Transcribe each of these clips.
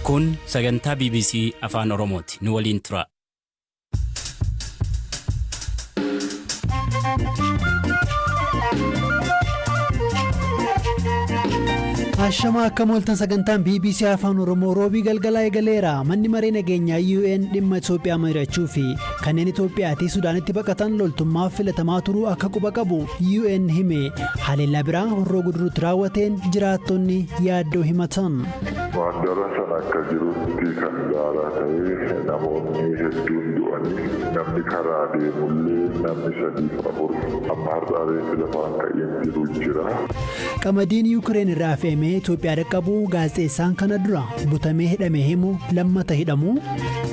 Kun sagantaa BBC Afaan Oromooti. Nu waliin tura. Ashamaa akkam ooltan sagantaan BBC Afaan Oromoo roobii galgalaa eegaleera. Manni maree nageenyaa UN dhimma Itoophiyaa mari'achuu fi kanneen Itoophiyaatii Sudaanitti baqatan loltummaaf filatamaa turuu akka quba qabu UN hime. Haleellaa biraa Horroo Guduruutti raawwateen jiraattonni yaaddoo himatan. Mandara sana akka jirutti kan daaraa ta'e namoonni hedduun du'anii namni karaa deemullee namni sadiif afur amma har'aa reeffi lafaan ka'iin jiru jira. Qamadiin Yuukireen irraa fe'amee Itoophiyaa dhaqqabu gaazexeessaan kana dura butamee hidhame himu lammata hidhamu.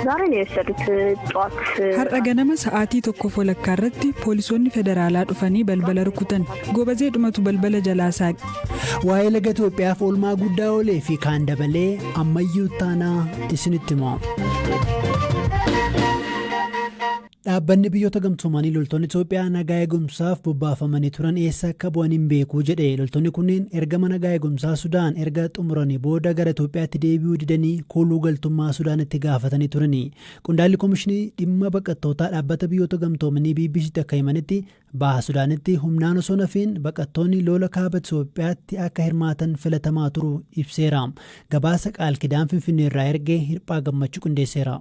ዛሬ ነው የወሰዱት ጠዋት Har'a ganama sa'aatii tokkoof walakkaa irratti poolisoonni federaalaa dhufanii balbala rukutan. Gobazee dhumatu balbala jalaa saaqe. Waa'ee laga Itoophiyaaf oolmaa guddaa oolee fi kaan dabalee ammayyuu taanaa isinitti hima. Dhaabbanni biyyoota gamtoomanii loltoonni Itoophiyaa nagaa eegumsaaf bobbaafamanii turan eessa akka bu'an hin beeku jedhe. Loltoonni kunneen ergama nagaa eegumsaa Sudaan erga xumuranii booda gara Itoophiyaatti deebi'uu didanii kooluu galtummaa Sudaanitti gaafatanii turani. Qondaalli Koomishinii dhimma baqattootaa dhaabbata biyyoota gamtoomanii BBCtti akka himanitti baha Sudaanitti humnaan osoo nafiin baqattoonni lola kaaba Itoophiyaatti akka hirmaatan filatamaa turu ibseera. Gabaasa Qaalkidaan Finfinnee irraa ergee Hirphaa Gammachuu qindeesseera.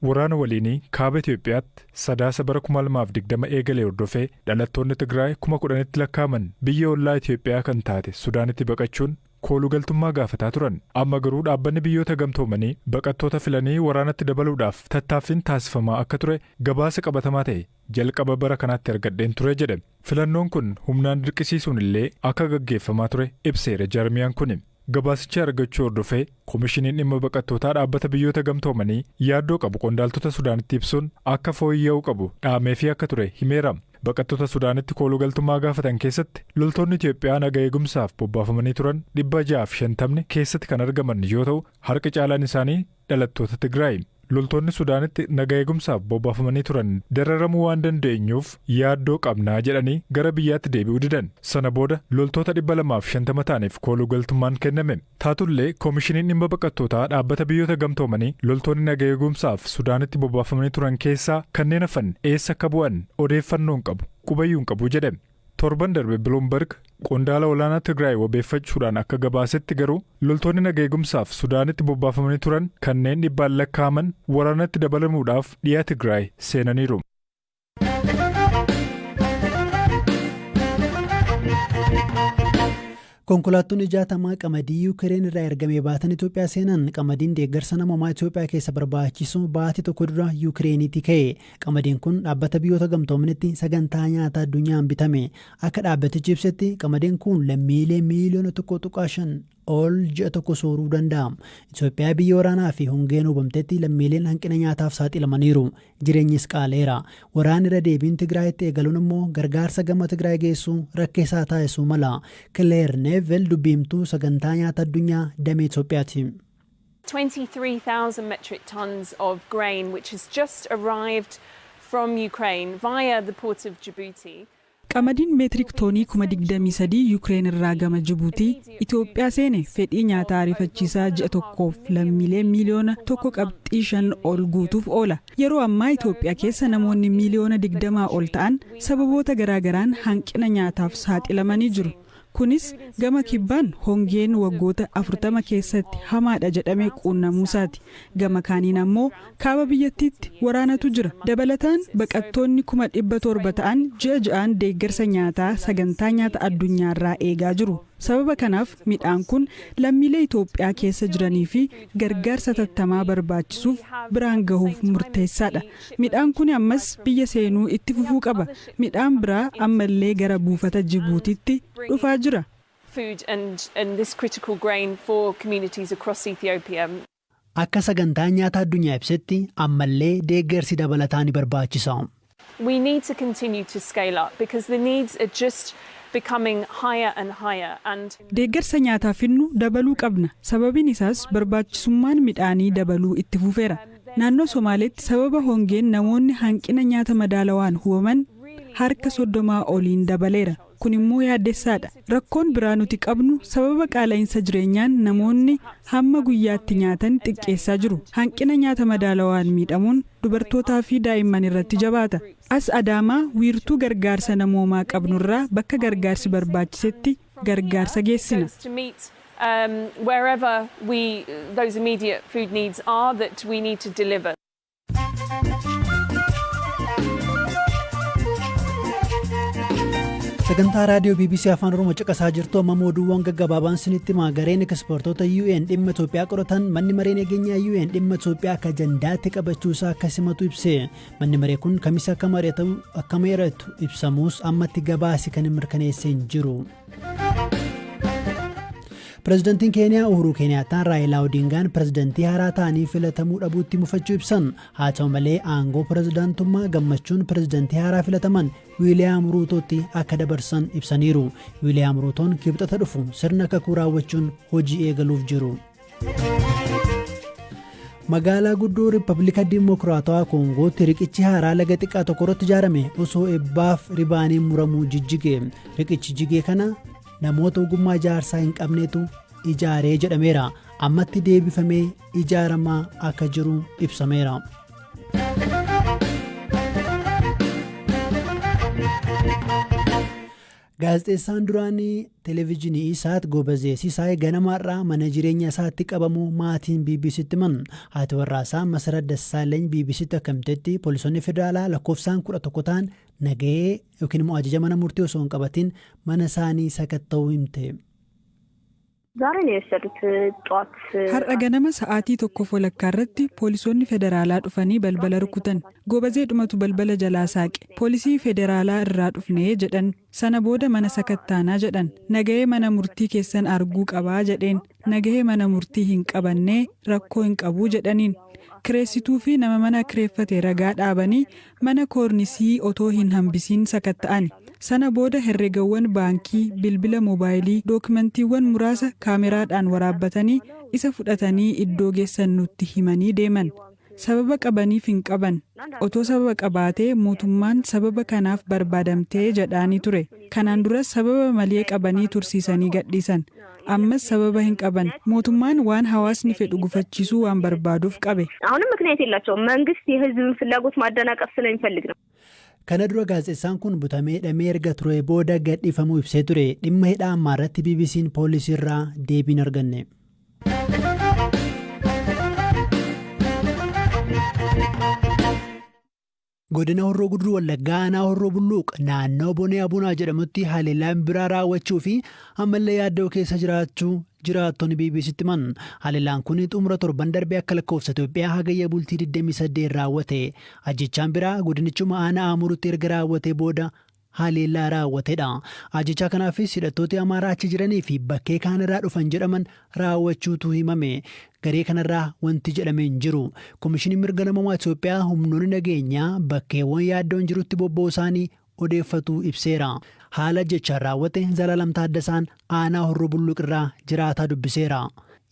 Waraana waliinii kaaba Itoophiyaatti Sadaasa bara 2020 eegale hordofee dhalattoonni Tigraay 10,000tti lakkaa'aman biyya ollaa Itoophiyaa kan taate Sudaanitti baqachuun koolugaltummaa gaafataa turan. Amma garuu dhaabbanni biyyoota gamtoomanii baqattoota filanii waraanatti dabaluudhaaf tattaaffiin taasifamaa akka ture gabaasa qabatamaa ta'e jalqaba bara kanaatti argadheen ture jedhe. Filannoon kun humnaan dirqisiisuun illee akka gaggeeffamaa ture ibseera jaarmiyaan kuni. Gabaasicha argachuu hordofee Komishiniin Dhimma Baqattootaa Dhaabbata Biyyoota Gamtoomanii yaaddoo qabu qondaaltota Sudaanitti ibsuun akka fooyya'uu qabu dhaameefii akka ture himeera. Baqattoota Sudaanitti koolugaltummaa gaafatan keessatti loltoonni Itoophiyaa naga eegumsaaf bobbaafamanii turan 650 keessatti kan argaman yoo ta'u harki caalaan isaanii dhalattoota Tigraayi. Loltoonni Sudaanitti naga eegumsaaf bobbaafamanii turan dararamuu waan dandeenyuuf yaaddoo qabnaa jedhanii gara biyyaatti deebi'uu didan. Sana booda loltoota 250 ta'aniif kooluu galtummaan kenname. Taatullee Komishiniin Dhimma Baqattootaa Dhaabbata Biyyoota Gamtoomanii loltoonni naga eegumsaaf Sudaanitti bobbaafamanii turan keessaa kanneen hafan eessa akka bu'an odeeffannoo hin qabu, qubayyuu hin qabu jedhe. Torban darbe Bloomberg qondaala olaanaa Tigraay wabeeffachuudhaan akka gabaasetti garuu loltoonni naga eegumsaaf Sudaanitti bobbaafamanii turan kanneen dhibbaan lakkaa'aman waraanatti dabalamuudhaaf dhiya Tigraay seenaniiru. Konkolaattonni 60 qamadii Yuukireen irraa ergame baatan Itoophiyaa seenan. Qamadiin deeggarsa namoomaa Itoophiyaa keessa barbaachisu baatii tokko dura Yuukireeniitii ka'e. Qamadiin kun dhaabbata biyyoota gamtoomanitti sagantaa nyaata addunyaan bitame. Akka dhaabbatichi ibsetti qamadiin kun lammiilee miiliyoona 1.5 ol ji'a tokko sooruu danda'a. Itoophiyaa biyya waraanaa fi hongeen hubamtetti lammiileen hanqina nyaataaf saaxilamaniiru. Jireenyis qaala'eera. Waraanni irra deebiin Tigraayitti eegaluun immoo gargaarsa gama Tigraay geessuu rakkisaa taasisuu mala. Kileer Neevil dubbi himtuu Sagantaa Nyaata Addunyaa damee Itoophiyaati. 23,000 metric tons of grain which has just arrived from Ukraine via the port of Djibouti. Qamadiin meetirik toonii 23,000 Yukireen irraa gama Jibuutii Itoophiyaa seene fedhii nyaataa ariifachiisaa ji'a tokkoof lammiilee miiliyoona 1.5 ol guutuuf oola. Yeroo ammaa Itoophiyaa keessa namoonni miiliyoona 20 ol ta'an sababoota garaagaraan hanqina nyaataaf saaxilamanii jiru. Kunis gama kibbaan hongeen waggoota 40 keessatti hamaadha jedhame quunnamuusaati. Gama kaaniin ammoo kaaba biyyattiitti waraanatu jira. Dabalataan baqattoonni 700,000 ta'an ji'a ji'aan deeggarsa nyaataa sagantaa nyaata addunyaarraa eegaa jiru. Sababa kanaaf midhaan kun lammiilee Itoophiyaa keessa jiranii fi gargaarsa hatattamaa barbaachisuuf biraan gahuuf murteessaadha. Midhaan kuni ammas biyya seenuu itti fufuu qaba. Midhaan biraa ammallee gara buufata Jibuutiitti dhufaa jira. food and, and this critical grain for communities across Ethiopia. Akka Sagantaan Nyaata Addunyaa ibsetti ammallee deeggarsi dabalataa ni barbaachisa. We need to continue to scale up because the needs are just becoming higher and higher and. Deeggarsa nyaataa fidnu dabaluu qabna, sababiin isaas barbaachisummaan midhaanii dabaluu itti fufeera. Naannoo Somaaleetti sababa hongeen namoonni hanqina nyaata madaalawaan hubaman harka soddomaa oliin dabaleera. Kun immoo yaaddessaadha. Rakkoon biraa nuti qabnu, sababa qaala'insa jireenyaan namoonni hamma guyyaatti nyaatan xiqqeessaa jiru. Hanqina nyaata madaalawaan miidhamuun dubartootaa fi daa'imman irratti jabaata. As Adaamaa wiirtuu gargaarsa namoomaa qabnurraa bakka gargaarsi barbaachisetti gargaarsa geessina. To meet wherever we those immediate food needs are that we need to deliver. Sagantaa raadiyoo BBC Afaan Oromoo caqasaa jirtu. Amma oduuwwan gaggabaabaan sinitti himaa. Gareen ekspertoota UN dhimma Itoophiyaa qoratan manni maree nageenyaa UN dhimma Itoophiyaa akka ajandaatti qabachuusaa akka simatu ibse. Manni maree kun kamisa akka mari'atu ibsamus ammatti gabaasi kan hin mirkaneessee hin jiru. Pireezidantiin Keeniyaa Uhuruu Keeniyaataan Raayilaa Odingaan pireezidantii haaraa ta'anii filatamuu dhabuutti mufachuu ibsan. Haa ta'u malee, aangoo pireezidantummaa gammachuun pireezidantii haaraa filataman Wiiliyaam Ruutootti akka dabarsan ibsaniiru. Wiiliyaam Ruutoon Kibxata dhufu sirna kakuu raawwachuun hojii eegaluuf jiru. Magaalaa guddoo Riippaabilika Dimokiraatawaa Koongootti riqichi haaraa laga xiqqaa tokko irratti ijaarame osoo eebbaaf ribaaniin muramuu jijjige. Riqichi jigee kana namoota ogummaa ijaarsaa hin qabneetu ijaaree jedhameera. Ammatti deebifamee ijaaramaa akka jiru ibsameera. Gaazexeessaan duraanii televezyiinii Isaat Gobazee Sisaay ganamaarraa mana jireenya isaatti qabamuu maatiin BBCtti himan. Haati warraasaa Masarat Dassaalany BBCtti akka himtetti, poolisoonni federaalaa lakkoofsaan 11 ta'an nagahee yookiin immoo ajaja mana murtii osoo hin qabatin mana isaanii sakatta'uu himte. ዛሬ ነው የወሰዱት ጠዋት። Har'a ganama sa'aatii 1:30 irratti poolisoonni federaalaa dhufanii balbala rukutan. Gobazee dhumatu balbala jalaa saaqe. Poolisii federaalaa irraa dhufnee jedhan. Sana booda mana sakattaanaa jedhan. Nagahee mana murtii keessan arguu qabaa jedheen. Nagahee mana murtii hin qabannee rakkoo hin qabuu jedhaniin. Kireessituu fi nama mana kireeffate ragaa dhaabanii mana koornisii otoo hin hambisiin sakatta'ani. Sana booda herregawwan baankii, bilbila moobaayilii, dookumantiiwwan muraasa kaameraadhaan waraabbatanii isa fudhatanii iddoo geessan nutti himanii deeman. Sababa qabaniif hin qaban. Otoo sababa qabaatee mootummaan sababa kanaaf barbaadamtee jedhaanii ture. Kanaan duras sababa malee qabanii tursiisanii gadhiisan. Ammas sababa hin qaban. Mootummaan waan hawaasni fedhu gufachiisuu waan barbaaduuf qabe. አሁንም ምክንያት የላቸውም። መንግስት የህዝብን ፍላጎት ማደናቀፍ ስለሚፈልግ ነው። Kana dura gaazexeessaan kun butamee hidhamee erga ture booda gadhiifamuu ibsee ture. Dhimma hidhaa ammaa irratti BBC'n poolisii irraa deebiin arganne. Godina Horroo Guduruu Wallaggaa aanaa Horroo Bulluuq naannoo Bonee Abunaa jedhamutti haleellaan biraa raawwachuu fi ammallee yaaddoo keessa jiraachuu jiraattonni BBCtti himan. Haleellaan kun xumura torban darbee akka lakkoofsa Itoophiyaa Hagayya bultii 28 raawwate. Ajjechaan biraa godinichuma aanaa Amurutti erga raawwatee booda haleellaa raawwatedha. Ajjechaa kanaafis hidhattooti Amaaraa achi jiranii fi bakkee kaan irraa dhufan jedhaman raawwachuutu himame. Garee kanarraa wanti jedhame hin jiru. Komishiniin mirga namummaa Itoophiyaa humnoonni nageenyaa bakkeewwan yaaddoon jirutti bobba'uu isaanii odeeffatu ibseera. Haala jechaan raawwate Zalaalam Taaddasaan aanaa Horroo Bulluq irraa jiraataa dubbiseera.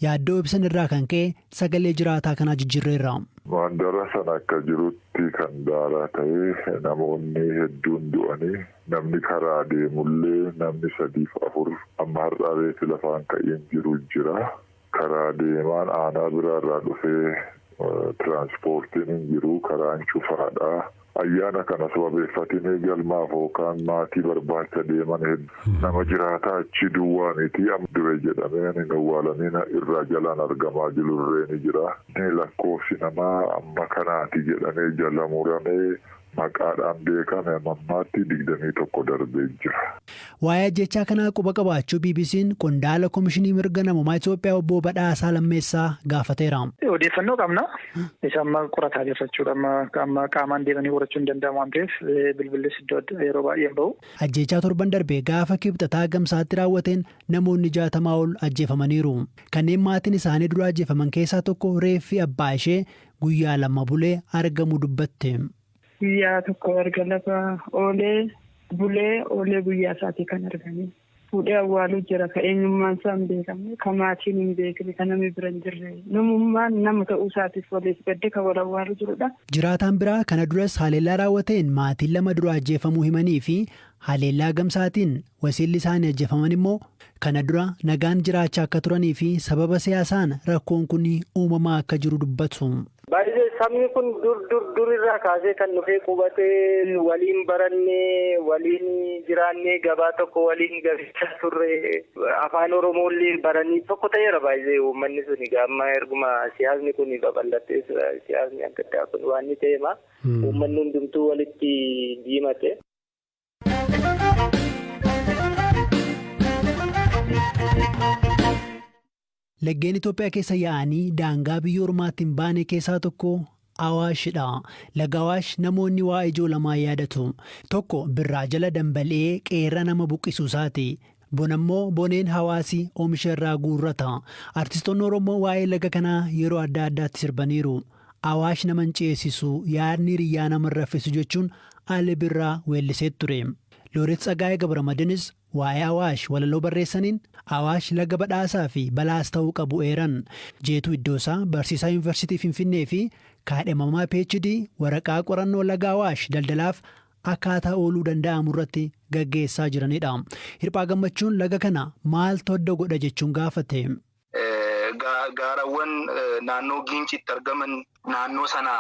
Yaaddoo ibsan irraa kan ka'e sagalee jiraataa kanaa jijjiirreerra. Mandara sana akka jirutti kan daaraa ta'ee namoonni hedduun du'anii, namni karaa deemullee namni sadiif afur amma har'aa reeffi lafaan ka'een jiru jira. Karaa deemaan aanaa biraarraa dhufee tiraanspoortiin hin jiru, karaan cufaadha. Ayyaana kana sababeeffatanii galmaaf yookaan maatii barbaacha deeman nama jiraataa achi duwwaa miti, du'e jedhamee hin awwaalamiin irraa jalaan argamaa jirurree ni jira. Lakkoofsi namaa amma kanaati jedhamee jala muramee maqaadhaan beekame ammaatti 21 darbee jira. Waa'ee ajjechaa kanaa quba qabaachuu BBC'n qondaala Komishinii Mirga Namummaa Itoophiyaa obbo Badhaasaa Lammeessaa gaafateera. Odeeffannoo qabna. Isa amma qorataa jirra jechuudha. Amma qaamaan deemanii qorachuu hin danda'amu waan ta'eef, bilbillis iddoo yeroo baay'ee hin bahu. Ajjechaa torban darbee gaafa Kibxataa Gamsaatti raawwateen namoonni 60 ol ajjeefamaniiru. Kanneen maatiin isaanii dura ajjeefaman keessaa tokko reeffi abbaa ishee guyyaa 2 bulee argamuu dubbatte. Guyyaa tokko erga lafa oolee bulee oolee guyyaa isaatii kan argame. Fuudhee awwaaluu jira ka eenyummaan isaa hin beekamne, ka maatiin hin beekne, ka namni bira hin jirre, namummaan nama ta'uu isaatiif waliif gaddee kan wal awwaaluu jirudha. Jiraataan biraa kana duras haleellaa raawwateen maatiin lama dura ajjeefamuu himanii fi haleellaa gamsaatiin wasiilli isaanii ajjeefaman immoo kana dura nagaan jiraachaa akka turanii fi sababa siyaasaan rakkoon kun uumamaa akka jiru dubbatu. Baay'ee sabni kun dur dur dur irraa kaasee kan dhufee qubatee, waliin barannee, waliin jiraannee, gabaa tokko waliin gabachaa turre, afaan Oromoollee baranii tokko ta'eera. Baay'ee uummanni suni amma erguma siyaasni kun babal'atee, siyaasni adda addaa kun waan inni ta'eema, uummanni hundumtuu walitti diimate. Laggeen Itoophiyaa keessa yaa'anii daangaa biyya ormaatti hin baane keessaa tokko Awaashidha. Laga Awaash namoonni waa ijoo lamaa yaadatu. Tokko birraa jala dambali'ee qeerra nama buqqisuu isaati. Bonammoo boneen hawaasi oomisha irraa guurrata. Artistoonni Oromoo waa'ee laga kanaa yeroo adda addaatti sirbaniiru. Awaash nama hin ceesisu, yaadni hiriyyaa nama hin raffisu jechuun Ali Birraa weellisee ture. Looreet Tsaggaayee Gabramadinis waa'ee Awaash walaloo barreessaniin Awaash laga badhaasaa fi balaas ta'uu qabu eeran. Jeetuu Iddoosaa barsiisaa Yuunivarsiitii Finfinnee fi kaadhimamaa PhD waraqaa qorannoo laga Awaash daldalaaf akkaataa ooluu danda'amu irratti gaggeessaa jiranidha. Hirphaa Gammachuun laga kana maaltu adda godha jechuun gaafate. Gaarawwan naannoo Giincitti argaman naannoo sana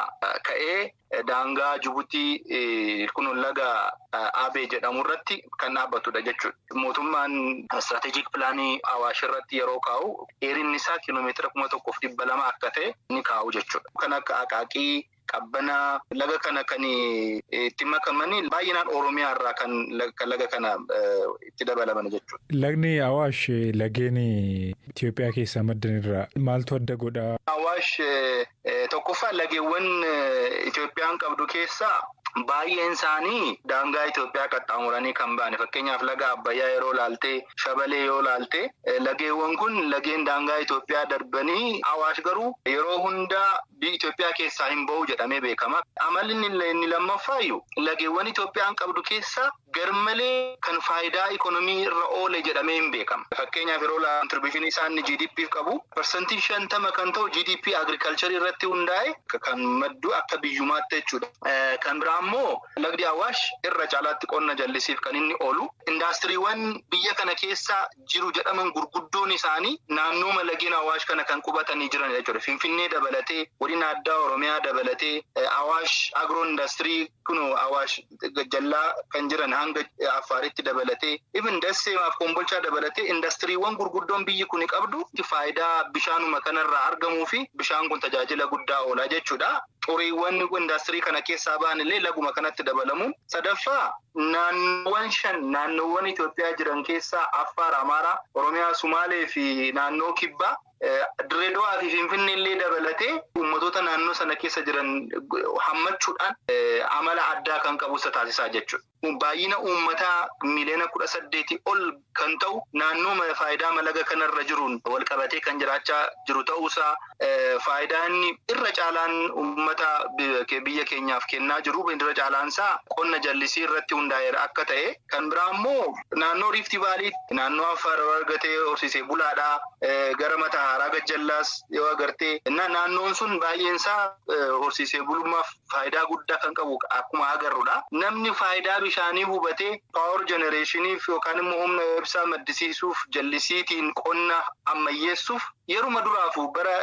ka'ee daangaa Jibuutii kun laga Abee jedhamu irratti kan dhaabbatudha jechuudha. Mootummaan strategic planii Awaash irratti yeroo kaa'u dheerinni isaa kiiloomeetira 1200 akka ta'e ni kaa'u jechuudha. Kan akka Aqaaqii, Qabbanaa laga kana kan itti makamanii baay'inaan Oromiyaa irraa kan laga kana itti dabalaman jechuudha. Lagni Awaash lageen Itoophiyaa keessaa maddan irraa maaltu adda godha? Awaash tokkoffaa lageewwan Itoophiyaan qabdu keessaa baay'een isaanii daangaa Itoophiyaa qaxxaamuranii kan ba'an. Fakkeenyaaf, laga Abbayyaa yeroo laaltee, Shabalee yoo laalte, lageewwan kun lageen daangaa Itoophiyaa darbanii, Awaash garuu yeroo hundaa biyya Itoophiyaa keessaa hin ba'u jedhamee beekama. Amalli inni lammaffaayyuu lageewwan Itoophiyaan qabdu keessaa garmalee kan faayidaa ikonomii irra oole jedhamee hin beekama. Fakkeenyaaf, yeroo contributionii isaan GDP qabu 50% kan ta'u GDP agriculturii irratti hundaa'e kan maddu akka biyyumaatti jechuudha. Kan biraa immoo lagdi Awaash irra caalaatti qonna jallisiif kan inni oolu. Indaastiriiwwan biyya kana keessa jiru jedhaman gurguddoon isaanii naannoo lageen Awaash kana kan qubatanii jiran jechuudha. Finfinnee dabalatee, godina addaa Oromiyaa dabalatee, Awaash agro industry kun Awaash jallaa kan jiran hanga Affaaritti dabalatee, even Dasseemaaf Kombolchaa dabalatee, indastiriiwwan gurguddoon biyyi kun qabdu faayidaa bishaanuma kanarraa argamuu fi bishaan kun tajaajila guddaa oolaa jechuudha. Xuriiwwan indaastirii kana keessaa ba'an illee laguma kanatti dabalamuun. Sadaffaa, naannoowwan shan naannoowwan Itoophiyaa jiran keessaa Affaar, Amaaraa, Oromiyaa, Sumaalee fi naannoo Kibbaa, Dirreedawaa fi Finfinnee illee dabalatee uummatoota naannoo sana keessa jiran hammachuudhaan amala addaa kan qabu isa taasisaa jechuudha. Baay'ina uummataa miiliyoona 18 ol kan ta'u naannoo faayidaa laga kanarra jiruun wal qabatee kan jiraachaa jiru ta'uusaa, faayidaa inni irra caalaan uummata biyya keenyaaf kennaa jiru irra caalaansaa qonna jallisii irratti hundaa'eera akka ta'e. Kan biraa immoo naannoo Rift Valley, naannoo Affaar yoo argatee, horsiisee bulaadhaa, gara Mata Haaraa Gajjallaas yoo agartee, naannoon sun baay'eensaa horsiisee bulummaaf faayidaa guddaa kan qabu akkuma agarrudha. Namni faayidaa bishaanii hubatee power generationiif yookaan immoo humna ibsaa maddisiisuuf, jallisiitiin qonna ammayyeessuuf yeruma duraafu bara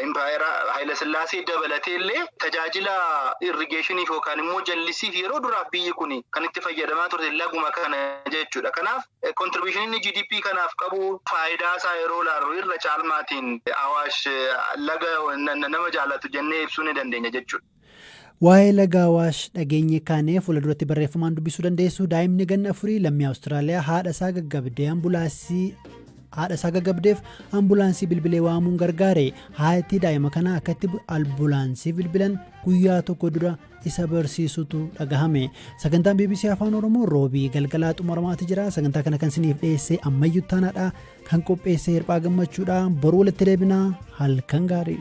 impaayera Haayilasillaasee dabalatee illee tajaajila irrigationiif yookaan immoo jallisiif yeroo duraaf biyyi kun kan itti fayyadamaa turte laguma kana jechuudha. Kanaaf contributioniin GDP kanaaf qabu, faayidaa isaa yeroo ilaallu, irra caalmaatiin Awaash laga nama jaallatu jennee ibsuu ni dandeenya jechuudha. Waa'ee laga Awaash dhageenye kaanee fuula duratti barreeffamaan dubbisuu dandeessu. Daa'imni ganna 4 lammii Awustiraaliyaa haadha isaa gaggabdeef ambulaansii bilbilee waamuun gargaare. Haati daa'ima kanaa akkatti ambulaansii bilbilan guyyaa tokko dura isa barsiisutu dhagahame. Sagantaan BBC Afaan Oromoo roobii galgalaa xumuramaati jira. Sagantaa kana kan isiniif dhiyeesse Ammayyuu Taanaadha. Kan qopheesse Hirphaa Gammachuudha. Boruu walitti deebinaa, halkan gaarii.